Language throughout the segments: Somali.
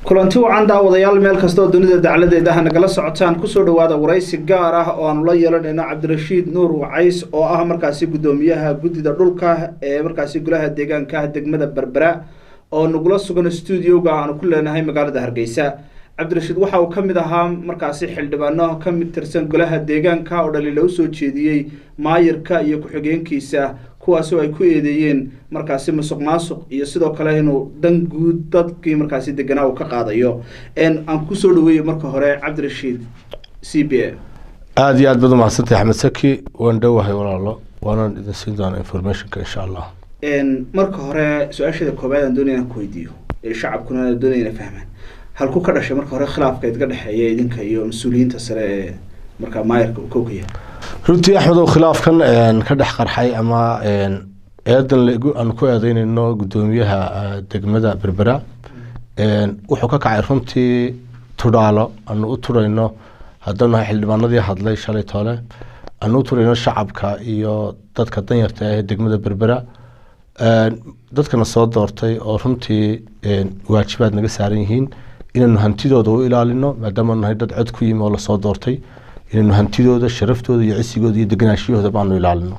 Kulanti wacan daawadayaal, meel kasta oo dunida dacladeeda ha nagala socotaan. Kusoo dhawaada waraysi gaar ah oo aanu la yeelanayno Cabdirashiid Nuur Wacays, oo ah markaasi guddoomiyaha guddida dhulka ee markaasi golaha deegaanka degmada Berbera, oo nagula sugan stuudioga aanu ku leenahay magaalada Hargeysa. Cabdirashiid waxa uu ka mid ahaa markaasi xildhibaano ka mid tirsan golaha deegaanka oo dhaliila usoo jeediyey maayirka iyo ku-xigeenkiisa, kuwaasoo ay ku eedeeyeen markaasi musuq maasuq iyo sidoo kale inuu dan guud dadkii markaasi deganaa uu ka qaadayo. Aan kusoo dhaweeyey marka hore Cabdirashiid c b a. Aada iyo aad baad umahadsantahay, Axmed Saki. Waan dhowahay walaalo, waanaan idin siin doonaa informationka, insha Allah. Marka hore su-aasheeda koowaad aan doonaya inaan ku weydiiyo, ee shacabkuna doonaya inay fahmaan, halku ka dhashay marka hore khilaafka idinka dhexeeya idinka iyo mas-uuliyiinta sare ee markaa maayarka uu kow ka yahay? Runtii Axmedow, khilaafkan ka dhex qarxay ama eedan aanu ku eedeyneyno guddoomiyaha degmada Berbera wuxuu ka kacay runtii tudhaalo aanu u turayno, haddaanu nahay xildhibaanadii hadlay shalay toole, aanu u turayno shacabka iyo dadka danyarta ah ee degmada Berbera, dadkana soo doortay, oo runtii waajibaad naga saaran yihiin inaanu hantidooda u ilaalino, maadaama nahay dad cod ku yimi oo lasoo doortay, inaynu hantidooda, sharaftooda iyo cisigooda iyo deganaashiyahooda baanu ilaalino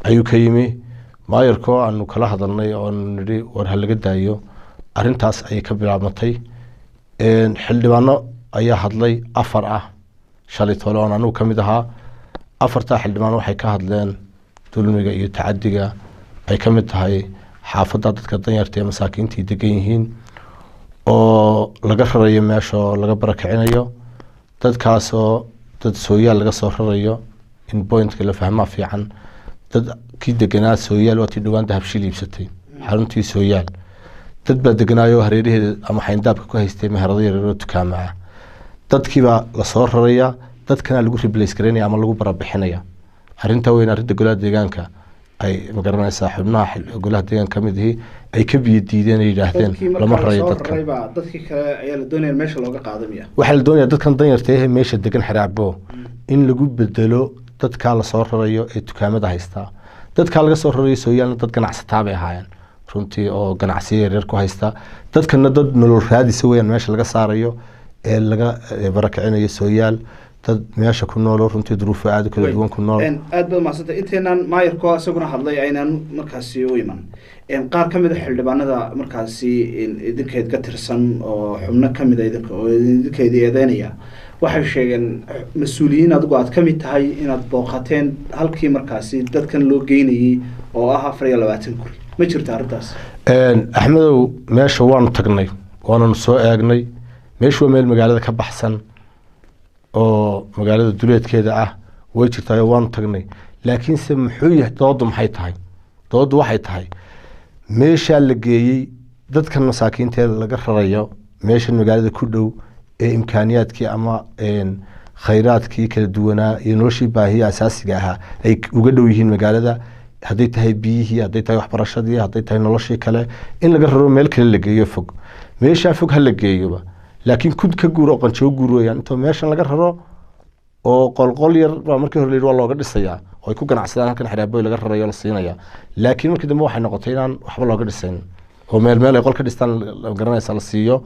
ayuu ka yimi. Maayarkoo aanu kala hadalnay oo aanu nidhi war ha laga daayo arrintaas ayay ka bilaabmatay. Xildhibaano ayaa hadlay afar ah shalay toole, oon anugu ka mid ahaa. Afartaa xildhibaan waxay ka hadleen dulmiga iyo tacadiga ay ka mid tahay xaafadda dadka danyarta ee masaakiintii degan yihiin oo laga rarayo meesha oo laga barakicinayo dadkaasoo dad Sooyaal laga soo rarayo. In pointka la fahmaa fiican. Dad kii deganaa Sooyaal, waa tii dhowaan Dahabshiil iibsatay xaruntii Sooyaal, dad baa deganaayo hareeraheeda ama xayndaabka ku haystay meherado yaryar oo dukaama ah. Dadkiibaa lasoo raraya, dadkana lagu replace garaynaya ama lagu barabixinaya. Arrinta weyn, arrinta golaha deegaanka ay magaranaysaa, xubnaha golaha deegaanka kamid ihi ay ka biyo diideen ay yidhaahdeen lama rarayo dadkan. Dadkii kale ayaa la doonaya meesha looga qaado miya? Waxaa la doonaya dadkan danyarta ee meesha degan Xiraacbo in lagu bedelo dadkaa lasoo rarayo ee dukaamada haystaa. Dadkaa laga soo rarayo Sooyaalna dad ganacsataa bay ahaayeen runtii, oo ganacsiyo yaryar ku haysta. Dadkana dad nolol raadisa weyaan meesha laga saarayo ee laga barakicinayo Sooyaal, dad meesha ku noolo runtii duruufo aada u kala duwan ku nool. Aad baad mahadsantay. Intaynaan maayarko isaguna hadlay aynaan markaasi u iman, qaar ka mid a xildhibaanada markaasi idinkeed ka tirsan oo xubno kamid a idinka oo idinkeedi eedeynaya waxay sheegeen mas-uuliyiin adigu aad ka mid tahay inaad booqateen halkii markaasi dadkan loo geynayay oo ah 24 guri. Ma jirta arrintaas? Axmedow, meesha waanu tagnay, waananu soo eegnay. Meeshu waa meel magaalada ka baxsan oo magaalada duleedkeeda ah. Way jirtaayo, waanu tagnay. Laakiinse muxuu yahay doodu? Maxay tahay doodu? Waxay tahay meeshaa la geeyey dadkan masaakiinta laga rarayo meeshan magaalada ku dhow ee imkaaniyaadkii ama khayraadkii kala duwanaa iyo noloshii baahiya asaasiga ahaa ay uga dhow yihiin magaalada, hadday tahay biyihii, hadday tahay waxbarashadii, hadday tahay noloshii kale, in laga raro meel kale la geeyo fog. Meeshaa fog ha la geeyoba, laakiin kud ka guur oo qanjoo guur weyaan. Intoo meeshan laga raro oo qolqol yar baa markii hore la yidhi waa looga dhisayaa oo ay ku ganacsadaan halkan Xiraaboy laga rarayo la siinaya, laakiin markii dambe waxay noqotay inaan waxba looga dhisayn oo meel meel ay qol ka dhistaan la garanaysa la siiyo,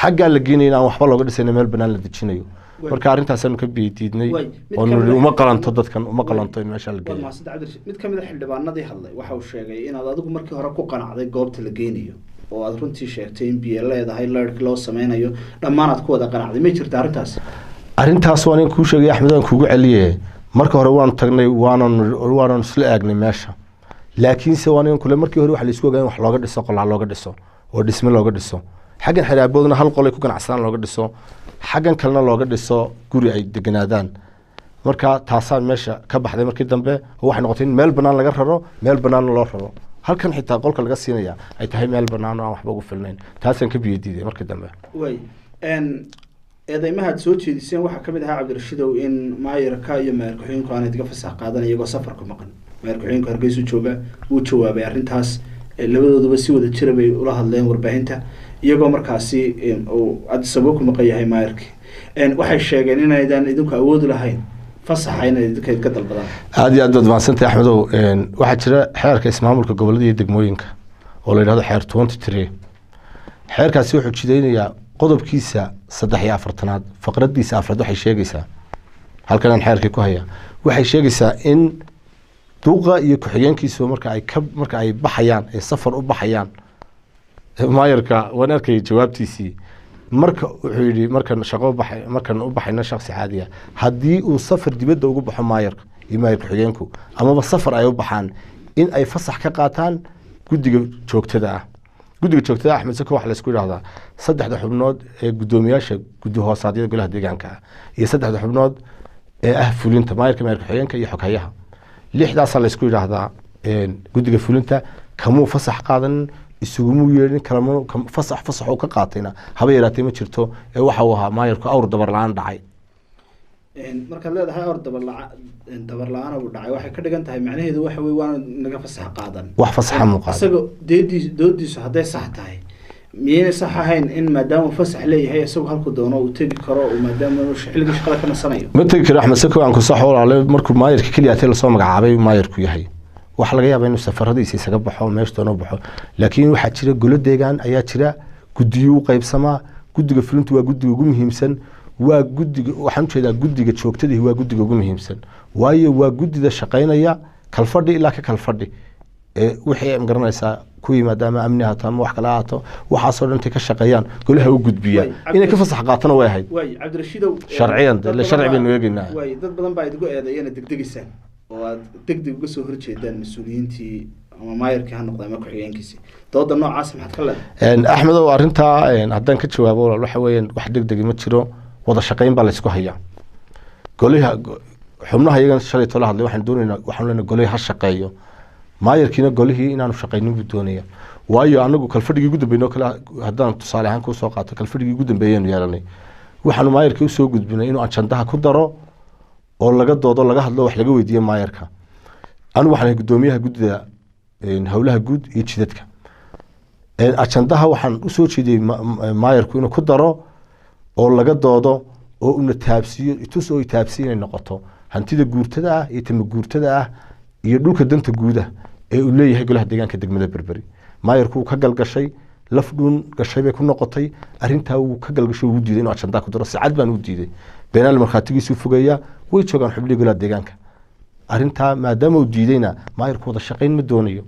xaggaa la geenayo inaan waxba looga dhisayn, meel banaan la dejinayo. Marka arintaasaanu ka biyadiidnay oo niri uma qalanto dadkan, uma qalanto in meesha la geeyo. Mahadsantahay, Cabdirashiid. Mid ka mid a xildhibaanadii hadlay waxa uu sheegay inaad adigu markii hore ku qanacday goobta la geynayo, oo aad runtii sheegtay in biyo leedahay, leerhkii loo sameynayo, dhammaan aad ku wada qanacday. Ma jirta arrintaas? Arrintaas waan in kuu sheegay, Axmed, waan kugu celiye. Marka hore waanu tagnay, waananu isla eegnay meesha, laakiinse waan in kule markii hore waxa la isku ogaa in wax looga dhiso, qolaa looga dhiso oo dhisme looga dhiso xaggan Xiraaboodna, hal qolay ku ganacsadaan looga dhiso, xaggan kalena looga dhiso guri ay deganaadaan. Marka taasaa meesha ka baxday markii dambe, oo waxay noqotay in meel banaan laga raro, meel banaanna loo raro. Halkan xitaa qolka laga siinaya ay tahay meel banaan oo aan waxba ugu filnayn. Taasaan ka biyo diiday markii dambe. Way eedeymaha aad soo jeediseen waxaa kamid ahaa, Cabdirashidow, in maayarka iyo maayar ku-xigeenku aanay idiga fasax qaadan iyagoo safarku maqan. Maayar ku-xigeenku Hargeysu jooga, wuu jawaabay arrintaas. Labadooduba si wada jira bay ula hadleen warbaahinta iyagoo markaasi uu Addis Ababa ku maqan yahay maayarkii. Waxay sheegeen inaydaan idinku awoodi lahayn fasaxa inay idinka ka dalbadaan. Aada iyo aad baad mahadsantahay, Axmedow. Waxaa jira xeerka ismaamulka gobollada iyo degmooyinka oo la yidhahdo xeer 23. Xeerkaasi wuxuu jidaynayaa Qodobkiisa 43aad faqradiisa afraad waxay sheegaysaa, halkan aan xeerkii ku hayaa, waxay sheegaysaa in duqa iyo ku-xigeenkiisu marka ay baxayaan ee safar u baxayaan. Maayarka waan arkayay jawaabtiisii, marka wuxuu yidhi markan shaqo baxay, markan u baxayna shaksi caadiya, haddii uu safar dibadda ugu baxo maayarka iyo maayar ku-xigeenku amaba safar ay u baxaan, in ay fasax ka qaataan guddiga joogtada ah. Guddiga joogtada ah, Axmed Sako, waxaa laysku yidhahdaa saddexda xubnood ee guddoomiyaasha guddi hoosaadyada golaha deegaanka ah iyo saddexda xubnood ee ah fulinta, maayarka, maayar ku-xigeenka iyo xoghayaha. Lixdaasaa laysku yidhaahdaa guddiga fulinta. Kamuu fasax qaadanin, isugumuu yeedhin, kalama fasax uu ka qaatayna haba yaraatee ma jirto. Ee waxa uu ahaa maayarku awr dabar la-aan dhacay. Markaad leedahay awr dabar la-aan uu dhacay, waxay ka dhigan tahay macnaheedu waxa wey waana naga fasax qaadan. Wax fasaxa muu qaadan. Isaga doodiisu hadday sax tahay, miyayna sax ahayn in maadaama fasax leeyahay isagu halku doono uu tegi karo, maadaama uu xilligii shaqada ka nasanayo? Ma tegi karo, Axmed Sako, aan ku sax walaale. Markuu maayarka keliya atee lasoo magacaabay maayarku yahay, waxaa laga yaabaa inuu safaradiisa isaga baxo, meesha doono baxo, laakiin waxaa jira golo deegaan ayaa jira, guddiyo u qaybsamaa. Guddiga fulintu waa guddiga ugu muhiimsan, waa guddiga, waxaan ujeedaa guddiga joogtadihi waa guddiga ugu muhiimsan, waayo waa guddida shaqaynaya kalfadhi ilaa ka kalfadhi ee wixii magaranaysaa ku yimaada, ama amni ahaato ama wax kale ahaato, waxaasoo dhan intay ka shaqeeyaan golaha u gudbiya. Inay ka fasax qaatana way ahayd. Waay Cabdirashiidow, Sharciyan, dee, sharci baynu eegaynaa. Waay, dad badan baa idigu eedeeyana degdegaysaan oo aad degdeg uga soo horjeedaan mas-uuliyiintii, ama maayarkii ha noqda ama ku-xigeenkiisii. Dooda noocaas maxaad ka leedahay? Axmedow, arrintaa haddaan ka jawaabo walaal, waxa weeyaan wax degdegi ma jiro, wada shaqayn baa laysku hayaa. Goliha xubnaha iyagan shalay tola hadlay, waxaan doonaynaa, waxaan leenahay golihii ha shaqeeyo. Maayarkiina golihii inaanu shaqaynin buu doonaya, waayo anagu kalfadhigii ugu dambeynay oo kale haddaan tusaale ahaan kusoo qaato, kalfadhigii ugu dambeeyaynu yeelanay, waxaanu maayarkii usoo gudbinay inuu ajandaha ku daro oo laga doodo, laga hadlo, wax laga weydiiyo maayarka. Anigu waxaan ahay guddoomiyaha guddida howlaha guud iyo jidadka. Ajandaha waxaan usoo jeediyey maayarku inuu ku daro oo laga doodo oo una taabsiiyo, itus oo itaabsiyo inay noqoto hantida guurtada ah iyo tama guurtada ah iyo dhulka danta guuda ee uu leeyahay golaha deegaanka degmada Berberi. Maayarku wuu ka galgashay, laf dhuun gashay bay ku noqotay arrintaa. Wuu ka galgashay, wuu diiday inuu ajandaa ku daro. Sicad baan u diiday, beenaal markhaatigiisu fogeeya, way joogaan xubnihii golaha deegaanka. Arrintaa maadaama uu diidayna, maayarku wada shaqayn ma doonayo.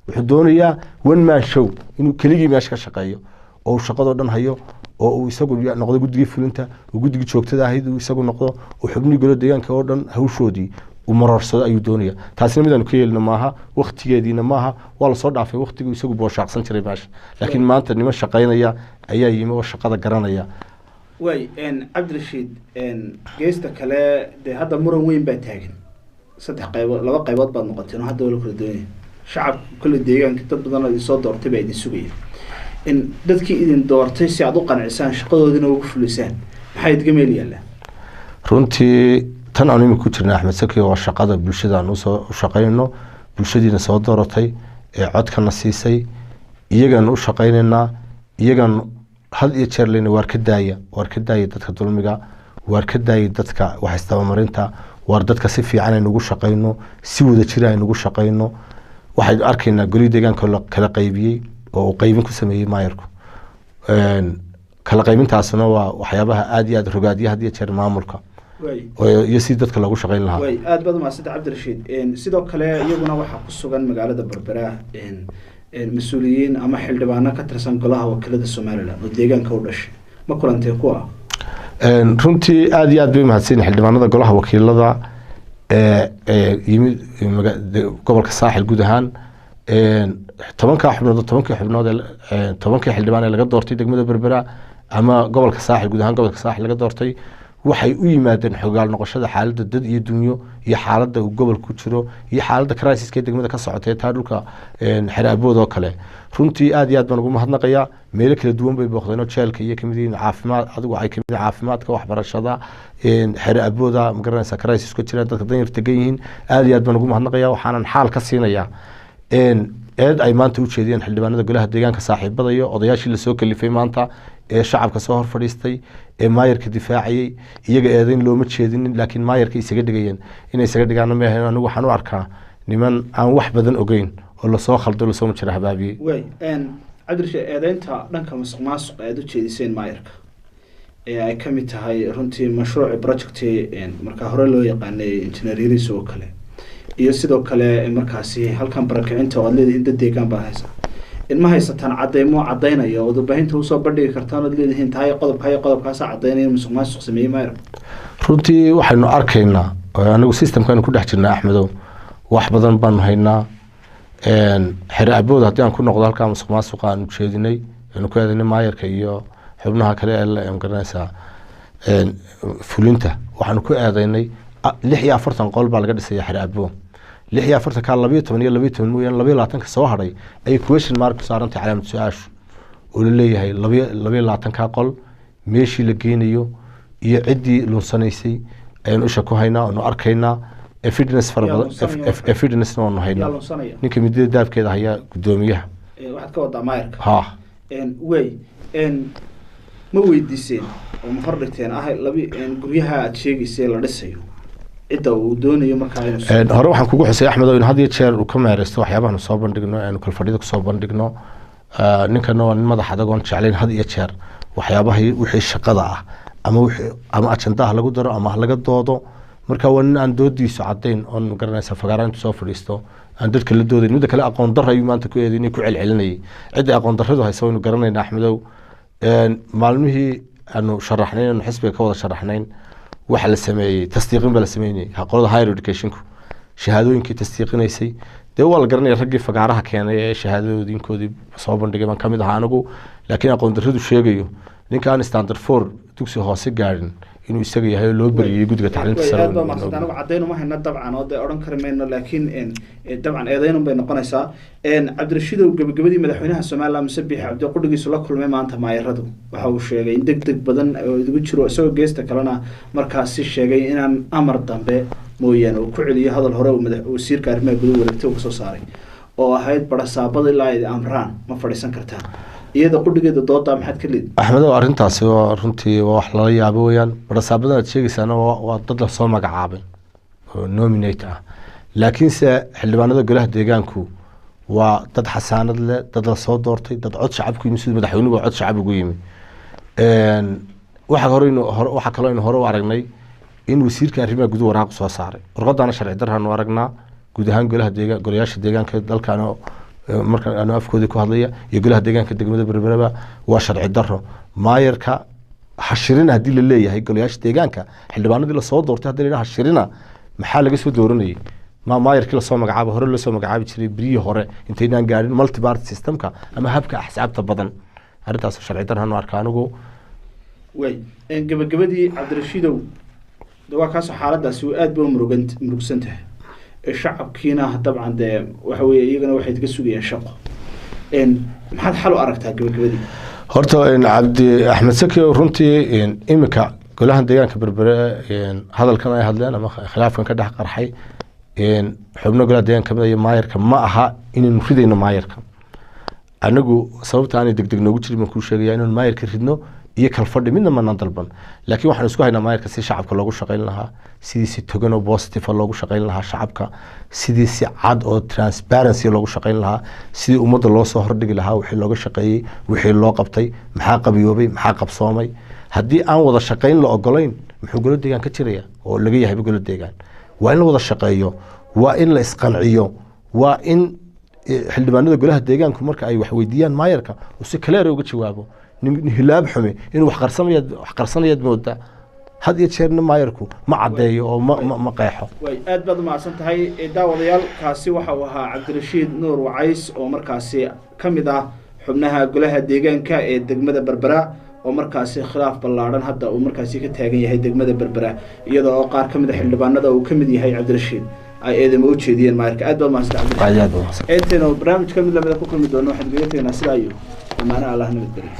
Wuxuu doonayaa one man show, inuu keligii meesha ka shaqeeyo oo uu shaqadoo dhan hayo oo uu isagu noqdo guddigii fulinta, uu guddigii joogtada ahayd uu isagu noqdo, uu xubnihii golo deegaanka oo dhan hawshoodii uu maroorsado ayuu doonaya. Taasina midaanu ka yeelino maaha, waktigeediina maaha, waa lasoo dhaafay waktigii isagu booshaaqsan jiray meesha, laakiin maanta niman shaqaynaya ayaa yimi oo shaqada garanaya. Waay Cabdirashiid, geesta kale dee hadda muran weyn baa taagan. Saddex qaybood, laba qaybood baad noqoteen oo hadda waa la kala doonaya. Shacabka kale deegaanka dad badan oo idin soo doortay baa idin sugaya. In dadkii idin doortay si aad u qancisaan, shaqadoodina ugu fulisaan, maxaa idinka meel yaallaa? Runtii tan aanu imika ku jirna, Axmed Saki, waa shaqada bulshada aan usoo shaqaynayno, bulshadiina soo dooratay ee codkana siisay, iyagaan u shaqaynaynaa, iyagaan had iyo jeer leyna waar ka daaya, waar ka daaya dadka dulmiga, waar ka daaya dadka wax isdabamarinta, waar dadka si fiican aynu ugu shaqayno, si wada jira aynu ugu shaqayno. Waxaynu arkaynaa golihii deegaanka la kala qaybiyey oo uu qaybin ku sameeyey maayarku. Kala qaybintaasuna waa waxyaabaha aada iyo aada rogaadiya had iyo jeer maamulka iyo si dadka loogu shaqayn lahaa. Waay, aada baad umahadsanta Cabdirashiid. Sidoo kale iyaguna waxaa ku sugan magaalada Berbera mas-uuliyiin ama xildhibaano ka tirsan golaha wakiilada Somaliland oo deegaanka u dhashay. Ma kulantee kuwa? Runtii aada iyo aad bay umahadsan yihiin xildhibaanada golaha wakiilada ee yimid gobolka Saaxil guud ahaan. 10-kaa xubnood, 10-kii xubnood ee 10-kii xildhibaan ee laga doortay degmada Berbera ama gobolka Saaxil guud ahaan, gobolka Saaxil laga doortay, waxay u yimaadeen xogaal noqoshada xaaladda dad iyo dunyo iyo xaaladda uu gobolku ku jiro iyo xaaladda crisiska ee degmada ka socotay, taa dhulka xere abood oo kale. Runtii aad iyo aad baan ugu mahadnaqayaa. Meelo kala duwan bay booqdeen oo jeelka iyo kamid yihiin, caafimaad, adigu ay kamid yihiin caafimaadka, waxbarashada, xere abooda, magaranaysa crisis ku jiraan dadka danyar degan yihiin. Aad iyo aad baan ugu mahadnaqayaa. Waxaanan xaal ka siinayaa eed ay maanta u jeediyeen xildhibaanada golaha deegaanka saaxiibada iyo odayaashii lasoo kalifay maanta ee shacabka soo hor fadhiistay ee maayarka difaacayey. Iyaga eedayn looma jeedinin, laakiin maayarka isaga dhigayeen inay isaga dhigaana ma ahayn. Anigu waxaan u arkaa niman aan wax badan ogeyn oo lasoo khaldo, lasoo majara habaabiyey. Waay. Cabdirashiid, eedeynta dhanka musuq maasuq aada u jeediseen maayarka ee ay ka mid tahay runtii mashruuci projecti markaa hore loo yaqaanay engineer Yariis oo kale, iyo sidoo kale markaasi halkan barakicinta oo aad leedihiin dad deegaan baa haysa, in ma haysataan cadeymo cadaynaya ood warbaahinta usoo bandhigi kartaan ood leedihiin tahay qodobka iyo qodobkaasa cadaynaya in musuq maasuq sameeyey maayarka? Runtii waxaynu arkaynaa oo anigu systemkaanu ku dhex jirnaa, Axmedow, wax badan baanu haynaa. Xere Abood haddii aan ku noqdo, halkaa musuq maasuqa aanu jeedinay, aanu ku eedaynay maayarka iyo xubnaha kale ee la magaranaysaa fulinta, waxaanu ku eedeynay 46 qol baa laga dhisaya Xere Abo. 46-ka 12 iyo 12 mooyaane, 22-ka soo hadhay ayay question mark ku saarantay, calaamad su-aashu, oo la leeyahay 22-ka qol meeshii la geynayo iyo ciddii lunsanaysay ayaanu isha ku haynaa, oonu arkaynaa evidence fara Yaa badan. lunsanaya marka? Evidence waanu Yaa haynaa. lunsanaya? Ninka midida daabkeeda hayaa, guddoomiyaha. Waxaad ka wadaa maayarka? Ha. Way ma weydiiseen oo ma hordhigteen ah labi guryaha aada sheegaysay la dhisayo cidda uu doonayo markaa inuu Hore waxaan kugu xusay, Axmed, in had iyo jeer uu ka meereysto waxyaabahan soo bandhigno, aanu kalfadhida kusoo bandhigno. Ninkana waa nin madax adag oon jeclayn had iyo jeer waxyaabaha wixii shaqada ah ama wixii ama ajandaha lagu daro ama ha laga doodo. Marka waa nin aan doodiisu cadayn oon garanaysa, fagaara intu soo fadhiisto aan dadka la doodayn. Midda kale, aqoon darro ayuu maanta ku eedeynay, ku celcelinayay. Cidda aqoon darradu haysa waynu garanaynaa, Axmedow. Maalmihii aanu sharaxnayn, aanu xisbiga ka wada sharaxnayn, waxa la sameeyey tasdiiqin baa la sameynayay. Qolada higher educationku shahaadooyinkii tasdiiqinaysay, dee waa la garanaya raggii fagaaraha keenay ee shahaadooyinkoodii soo bandhigay baan kamid ahaa anigu. Laakiin aqoon darradu sheegayo ninka aan standard 4 dugsi hoose gaadhin inuu isaga yahay oo loo beriyey guddiga tacliinta Way sare. Aad baa mahadsan. Anigu caddayn uma hayna dabcan, oo dee odhan kari mayno, laakiin dabcan eedaynun bay noqonaysaa. Cabdirashiidow, gebagabadii, madaxweynaha Somaliland Muse Biixi Cabdi qudhigiisu la kulmay maanta maayaradu. Waxa uu sheegay in deg deg badan oo idigu jiro, isagoo geesta kalena markaasi sheegay inaan amar dambe mooyaane uu ku celiyo hadal hore uu madax wasiirka arrimaha gudaha wareegta uu kasoo saaray oo ahayd barasaabada ilaa ay amraan ma fadhiisan kartaan. Iyada qudhigeeda doodaa maxaad ka leedi? Axmedow, arrintaasi waa runtii waa wax lala yaabo weeyaan. Barasaabadan aad sheegaysaana waa dad lasoo magacaabay oo nominate ah, laakiinse xildhibaanada golaha deegaanku waa dad xasaanad leh, dad lasoo doortay, dad cod shacab ku yimi, siduu madaxweynuhu cod shacab ugu yimi. Waxa hore hore waxaa kaloo aynu hore u aragnay in wasiirka arrimaha guduhu waraaq soo saaray. Warqadaana sharci darraanu aragnaa. Guud ahaan golaha deegaan, golayaasha deegaanka dalkaano marka aanu afkoodii ku hadlaya iyo golaha deegaanka degmada Berbereba, waa sharci darro. Maayarka hashirina haddii la leeyahay, golayaasha deegaanka xildhibaanadii lasoo doortay haddii la yidhaha hashirina, maxaa laga soo dooranayay? Ma maayarkii lasoo magacaabo hore loo soo magacaabi jiray beryihii hore intaynaan gaadhin multiparty systemka ama habka axsaabta badan? Arrintaas sharci darraanu arka anigu. Way gabagabadii, Cabdirashiidow, de waa kaasoo xaaladaasi aad bay u murugan murugsan tahay. Shacabkiina dabcan dee waxa weeye iyagana waxay kaga sugayaan shaqo. Maxaad xal u aragtaa gabagabadii? Horta Cabdi Axmed Saki, runtii iminka golahan deegaanka Berbere hadalkan ay hadleen ama khilaafkan ka dhex qarxay xubno golaha deegaanka kamid iyo maayarka, ma aha inaynu ridayno maayarka. Anagu sababta aanay degdeg noogu jirin baan kuu sheegaya. Inaynu maayarka ridno iyo kalfadhi midna manaan dalban, laakiin waxaan isku haynaa maayarka si shacabka loogu shaqayn lahaa, sidii si togan oo positive loogu shaqayn lahaa shacabka, sidii si cad oo transparency loogu shaqayn lahaa, sidii ummadda loo soo hordhigi lahaa wixii looga shaqeeyey, wixii loo qabtay, maxaa qabiyoobay, maxaa qabsoomay. Haddii aan wada shaqayn la ogolayn, muxuu golo deegaan ka jiraya oo laga yahayba golo deegaan? Waa in la wada shaqeeyo, waa in la isqanciyo, waa in xildhibaanada golaha deegaanku marka ay wax weydiiyaan maayarka uu si clear uga jawaabo. Nin hilaab xume inuu wax qarsamayaad, wax qarsanayaad moodaa had iyo jeerna. Maayarku ma caddeeyo oo ma qeexo. Way aad baad umahadsan tahay. Daawadayaal, kaasi waxa uu ahaa Cabdirashiid Nuur Wacays oo markaasi ka mid ah xubnaha golaha deegaanka ee degmada Berbera, oo markaasi khilaaf ballaadhan hadda uu markaasi ka taagan yahay degmada Berbera, iyadoo oo qaar ka mid a xildhibaanada uu ka mid yahay Cabdirashiid ay eedama u jeediyeen maayarka. Aad baad umahadsan Cabdirashiid. Aad baad umahadsan. Intaynu barnaamij ka mid lamida ku kulmi doono, waxaan kaga tegnaa sidaa iyo amaanaha. Allah nabadgeliyo.